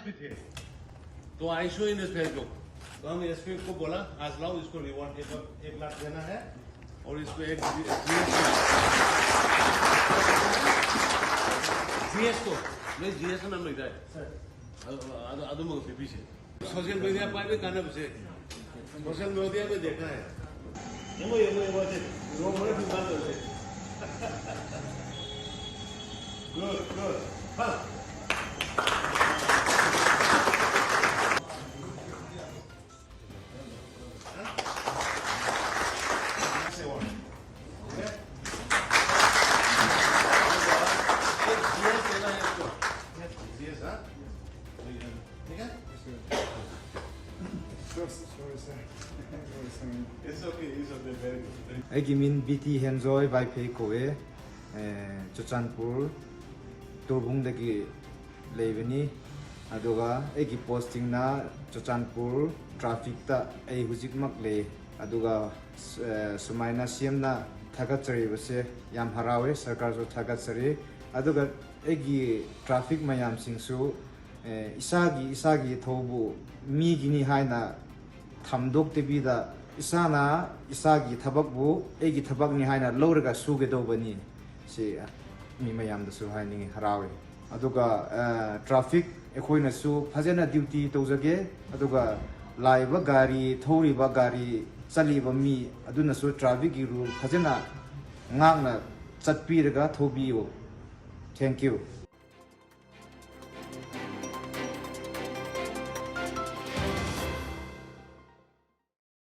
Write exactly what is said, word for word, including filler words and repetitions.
भी थे, तो आई शो इन फेसबुक। तो हम एसपी को बोला, आज लाओ, इसको रिवॉर्ड एक, एक लाख देना है और इसको एक जीएस को, नहीं, जीएस नाम नहीं था। ಅದು ಅದು ಅದು ಮಗ ಪಿ ಸಿ. ಸೋಷಿಯಲ್ ಮೀಡಿಯಾ ಪಾಯಿ ಕಾಣಬಸೆ. ಸೋಷಿಯಲ್ ಮೀಡಿಯಾ ಮೇ ದೇಖಾ ಹೈ. ಎಮೋ ಎಮೋ ಎಮೋ ಅದೇ. ರೋ ಮರೆ ಪಿಮಾನ್ ಅದೇ. Good good. ಹಾ. ꯑꯩꯒꯤ ꯃꯤꯡ ꯕꯤ ꯇꯤ ꯍꯦꯟꯖꯣꯏ ꯋꯥꯏꯐꯩ ꯀꯧꯋꯦ꯫ ꯑꯦ, ꯆꯨꯔꯆꯥꯟꯄꯨꯔ ꯇꯣꯔꯕꯨꯡꯗꯒꯤ ꯂꯩꯕꯅꯤ꯫ ꯑꯗꯨꯒ ꯑꯩꯒꯤ ꯄꯣꯁꯇꯤꯡꯅ ꯆꯨꯔꯆꯥꯟꯄꯨꯔ ꯇ꯭ꯔꯥꯐꯤꯛꯇ ꯑꯩ ꯍꯧꯖꯤꯛꯃꯛ ꯂꯩ꯫ ꯑꯗꯨꯒ, ꯑꯦ, ꯁꯨꯃꯥꯏꯅ ꯁꯤ ꯑꯦꯝꯅ ꯊꯥꯒꯠꯆꯔꯤꯕꯁꯦ ꯌꯥꯝ ꯍꯔꯥꯎꯋꯦ, ꯁꯔꯀꯥꯔꯁꯨ ꯊꯥꯒꯠꯆꯔꯤ꯫ ꯑꯗꯨꯒ ꯑꯩꯒꯤ ꯇ꯭ꯔꯥꯐꯤꯛ ꯃꯌꯥꯝꯁꯤꯡꯁꯨ, ꯑꯦ, ꯏꯁꯥꯒꯤ, ꯏꯁꯥꯒꯤ ꯊꯧꯕꯨ ꯃꯤꯒꯤꯅꯤ ꯍꯥꯏꯅ ꯊꯝꯗꯣꯛꯇꯕꯤꯗ, ꯏꯁꯥꯅ ꯏꯁꯥꯒꯤ ꯊꯕꯛꯄꯨ ꯑꯩꯒꯤ ꯊꯕꯛꯅꯤ ꯍꯥꯏꯅ ꯂꯧꯔꯒ ꯁꯨꯒꯗꯧꯕꯅꯤ꯫ ꯁꯤ ꯃꯤ ꯃꯌꯥꯝꯗꯁꯨ ꯍꯥꯏꯅꯤꯡꯉꯤ, ꯍꯔꯥꯎꯏ꯫ ꯑꯗꯨꯒ, ꯑ, ꯇ꯭ꯔꯥꯐꯤꯛ ꯑꯩꯈꯣꯏꯅꯁꯨ ꯐꯖꯅ ꯗ꯭ꯌꯨꯇꯤ ꯇꯧꯖꯒꯦ꯫ ꯑꯗꯨꯒ ꯂꯥꯛꯏꯕ ꯒꯥꯔꯤ, ꯊꯧꯔꯤꯕ ꯒꯥꯔꯤ, ꯆꯠꯂꯤꯕ ꯃꯤ ꯑꯗꯨꯅꯁꯨ ꯇ꯭ꯔꯥꯐꯤꯛꯀꯤ ꯔꯨꯜ ꯐꯖꯅ ꯉꯥꯛꯅ ꯆꯠꯄꯤꯔꯒ ꯊꯧꯕꯤꯌꯨ꯫ Thank you.